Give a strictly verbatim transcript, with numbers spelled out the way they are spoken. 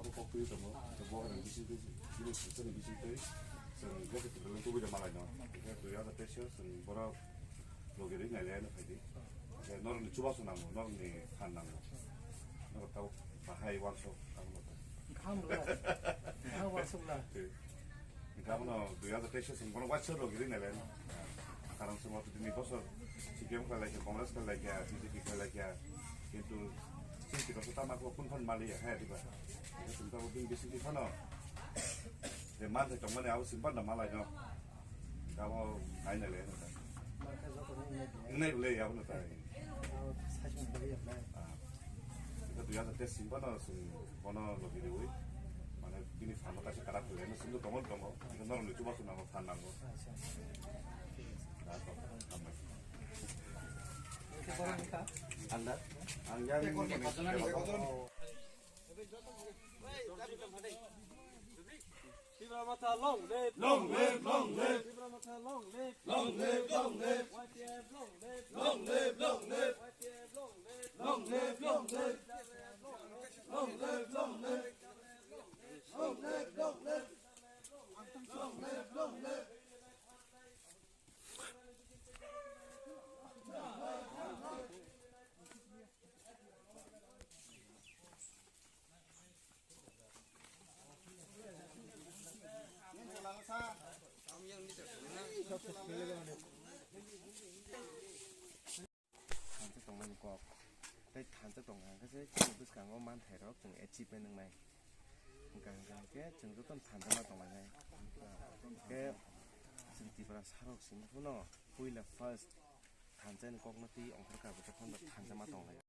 Kok twi tongo, bo ni bising twi, bini sujani bising twi, chwng joto Tipralani kubui da malai no. Khe dui hajar teis o chwng borok logi ri nai le no phaidi. Khe norok ni chubachu nango, norok ni phan nango. Norok tau bahai wansok, tamo no. Kham la, kham wansok la. Twi. Hingke abono dui hajar teis o chwng bono waisa logi ri nai le no. Karon chwng o tini bosor C P M khlai laikha, Congress khlai laikha, B J P khlai laikha, kintu chwng tini bosor tamo khe kun phan maliya, hai diba? Chwng tabuk bini bisingtwi phano je manthai tongmani abo chwng phano malai no. Abo nai nai le no ta. Wngnai bwle abono ta. Ah. Ita dui hajar teis chwng phano chwng bono logi riwi. Mane bini phan no kaisa kwrak khlai no chwngno tongo tongo. Ita norok ni chubachu nango, phan nango. Acha. Anda? Ang yang Tipra Motha long live! Long live, long live! Tipra Motha long live! Long live, long live! Y T F long live! Long live, long live! Y T F long live! Long live, long live! Long live, long live! Long live, long live! Long live, long live! Thansa tongmani kok. Tei thansa tongkha hwnkhe se chini bwskango manthairok chwng achievement wngnai. Hwnkha hwnkha hwnkhe chwng jotono thansa ma tonglainai. Hwnkhe chwng Tiprasa rok simi phano puila first thansa ni kokno twi ongkhorkha bo tei phano thansa ma tonglai.